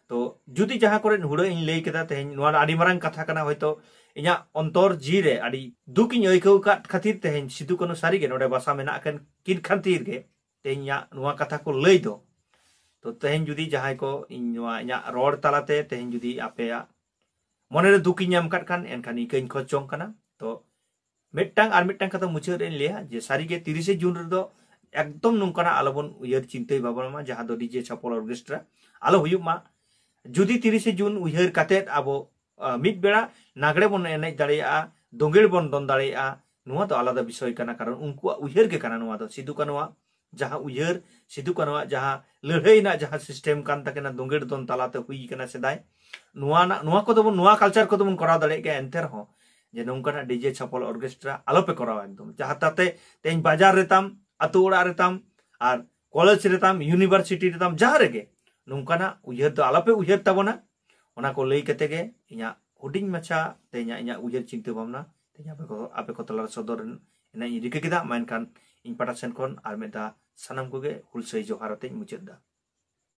ᱛᱚ ᱡᱩᱫᱤ ᱡᱟᱦᱟᱸ ᱠᱚᱨᱮ ᱦᱩᱲᱟᱹ ᱤᱧ ᱞᱟᱹᱭ ᱠᱮᱫᱟ, ᱛᱮᱦᱮᱧ ᱱᱚᱣᱟ ᱫᱚ ᱟᱹᱰᱤ ᱢᱟᱨᱟᱝ ᱠᱟᱛᱷᱟ ᱠᱟᱱᱟ, ᱦᱚᱭᱛᱚ ᱤᱧᱟᱹᱜ ᱚᱱᱛᱚᱨ ᱡᱤᱣᱤ ᱨᱮ ᱟᱹᱰᱤ ᱫᱩᱠ ᱤᱧ ᱟᱹᱭᱠᱟᱹᱣ ᱟᱠᱟᱫ ᱠᱷᱟᱹᱛᱤᱨ ᱛᱮᱦᱮᱧ ᱥᱤᱫᱩ ᱠᱟᱹᱱᱦᱩ ᱥᱟᱹᱨᱤᱜᱮ ᱱᱚᱰᱮ ᱵᱟᱥᱟ ᱢᱮᱱᱟᱜ ᱠᱟᱱ ᱠᱤᱱ ᱠᱷᱟᱹᱛᱤᱨ ᱜᱮ ᱛᱮᱦᱮᱧ ᱤᱧᱟᱹᱜ ᱱᱚᱣᱟ ᱠᱟᱛᱷᱟ ᱠᱚ ᱞᱟᱹᱭ ᱫᱚ᱾ ᱛᱚ ᱛᱮᱦᱮᱧ ᱡᱩᱫᱤ ᱡᱟᱦᱟᱸᱭ ᱠᱚ ᱤᱧ ᱱᱚᱣᱟ ᱤᱧᱟᱹᱜ ᱨᱚᱲ ᱛᱟᱞᱟᱛᱮ ᱛᱮᱦᱮᱧ ᱡᱩᱫᱤ ᱟᱯᱮᱭᱟᱜ ᱢᱚᱱᱮᱨᱮ ᱫᱩᱠ ᱤᱧ ᱧᱟᱢ ᱠᱟᱫ ᱠᱷᱟᱱ, ᱮᱱᱠᱷᱟᱱ ᱤᱠᱟᱹᱧ ᱠᱷᱚᱡᱽ ᱡᱚᱝ ᱠᱟᱱᱟ᱾ ᱛᱚ ᱢᱤᱫᱴᱟᱝ ᱟᱨ ᱢᱤᱫᱴᱟᱝ ᱠᱟᱛᱷᱟ ᱢᱩᱪᱟᱹᱫ ᱨᱮᱧ ᱞᱟᱹᱭᱟ ᱡᱮ ᱥᱟᱹᱨᱤᱜᱮ ᱛᱤᱨᱤᱥᱮ ᱡᱩᱱ ᱨᱮᱫᱚ ᱮᱠᱫᱚᱢ ᱱᱚᱝᱠᱟᱱᱟᱜ ᱟᱞᱚᱵᱚᱱ ᱩᱭᱦᱟᱹᱨ ᱪᱤᱱᱛᱟᱹᱭ ᱵᱷᱟᱵᱽᱱᱟ ᱢᱟ, ᱡᱟᱦᱟᱸ ᱫᱚ ᱰᱤᱡᱮ ᱪᱷᱟᱯᱚᱞ ᱚᱨᱠᱮᱥᱴᱨᱟ ᱟᱞᱚ ᱦᱩᱭᱩᱜ ᱢᱟ᱾ ᱡᱩᱫᱤ ᱛᱤᱨᱤᱥᱮ ᱡᱩᱱ ᱩᱭᱦᱟᱹᱨ ᱠᱟᱛᱮᱫ ᱟᱵᱚ, ᱟ, ᱢᱤᱫ ᱵᱮᱲᱟ ᱱᱟᱜᱽᱲᱮ ᱵᱚᱱ ᱮᱱᱮᱡ ᱫᱟᱲᱮᱭᱟᱜᱼᱟ, ᱫᱳᱸᱜᱮᱲ ᱵᱚᱱ ᱫᱚᱱ ᱫᱟᱲᱮᱭᱟᱜᱼᱟ, ᱱᱚᱣᱟ ᱫᱚ ᱟᱞᱟᱫᱟ ᱵᱤᱥᱚᱭ ᱠᱟᱱᱟ, ᱠᱟᱨᱚᱱ ᱩᱱᱠᱩᱣᱟᱜ ᱩᱭᱦᱟᱹᱨ ᱜᱮ ᱠᱟᱱᱟ ᱱᱚᱣᱟ ᱫᱚ᱾ ᱥᱤᱫᱩ ᱠᱟᱹᱱᱩᱣᱟᱜ ᱡᱟᱦᱟᱸ ᱩᱭᱦᱟᱹᱨ, ᱥᱤᱫᱩ ᱠᱟᱹᱱᱩᱣᱟᱜ ᱡᱟᱦᱟᱸ ᱞᱟᱹᱲᱦᱟᱹᱭ ᱨᱮᱱᱟᱜ ᱡᱟᱦᱟᱸ ᱥᱤᱥᱴᱮᱢ ᱠᱟᱱ ᱛᱟᱹᱠᱤᱱᱟ, ᱫᱳᱸᱜᱮᱲ ᱫᱚᱱ ᱛᱟᱞᱟᱛᱮ ᱦᱩᱭ ᱠᱟᱱᱟ ᱥᱮᱫᱟᱭ, ᱱᱚᱣᱟ ᱨᱮᱱᱟᱜ, ᱱᱚᱣᱟ ᱠᱚᱫᱚ ᱵᱚᱱ, ᱱᱚᱣᱟ ᱠᱟᱞᱪᱟᱨ ᱠᱚᱫᱚ ᱵᱚᱱ ᱠᱚᱨᱟᱣ ᱫᱟᱲᱮᱭᱟᱜ ᱜᱮᱭᱟ᱾ ᱮᱱᱛᱮ ᱨᱮᱦᱚᱸ ᱡᱮ ᱱᱚᱝᱠᱟᱱᱟᱜ ᱰᱤᱡᱮ ᱪᱷᱟᱯᱚᱞ ᱚᱨᱠᱮᱥᱴᱨᱟ ᱟᱞᱚᱯᱮ ᱠᱚᱨᱟᱣᱟ ᱮᱠᱫᱚᱢ, ᱡᱟᱦᱟᱸ ᱛᱟᱛᱮ ᱛᱮᱦᱮᱧ ᱵᱟᱡᱟᱨ ᱨᱮᱛᱟᱢ, ᱟᱛᱳ ᱚᱲᱟᱜ ᱨᱮᱛᱟᱢ, ᱟᱨ ᱠᱚᱞᱮᱡᱽ ᱨᱮᱛᱟᱢ, ᱤᱭᱩᱱᱤᱵᱷᱟᱨᱥᱤᱴᱤ ᱨᱮᱛᱟᱢ, ᱡᱟᱦᱟᱸ ᱨᱮᱜᱮ ᱱᱚᱝᱠᱟᱱᱟᱜ ᱩᱭᱦᱟᱹᱨ ᱫᱚ ᱟᱞᱚᱯᱮ ᱩᱭᱦᱟᱹᱨ ᱛᱟᱵᱚᱱᱟ᱾ ᱚᱱᱟ ᱠᱚ ᱞᱟᱹᱭ ᱠᱟᱛᱮ ᱜᱮ ᱤᱧᱟᱹᱜ ᱦᱩᱰᱤᱧ ᱢᱟᱪᱷᱟ ᱛᱮᱦᱮᱧᱟᱜ ᱤᱧᱟᱹᱜ ᱩᱭᱦᱟᱹᱨ ᱪᱤᱱᱛᱟᱹ ᱵᱷᱟᱵᱽᱱᱟ ᱛᱮᱦᱮᱧ ᱟᱯᱮ ᱠᱚ, ᱟᱯᱮ ᱠᱚ ᱛᱟᱞᱟᱨᱮ ᱥᱚᱫᱚᱨ ᱨᱮᱱᱟᱜ ᱤᱧ ᱨᱤᱠᱟᱹ ᱠᱮᱫᱟ᱾ ᱢᱟ ᱮᱱᱠᱷᱟᱱ ᱤᱧ ᱯᱟᱦᱴᱟ ᱥᱮᱱ ᱠᱷᱚᱱ ᱟᱨ ᱢᱤᱫ ᱫᱷᱟᱣ ᱥᱟᱱᱟᱢ ᱠᱚᱜᱮ ᱦᱩᱞᱥᱟᱹᱭ ᱡᱚᱦᱟᱨ ᱟᱛᱮᱧ ᱢᱩᱪᱟᱹᱫ ᱮᱫᱟ᱾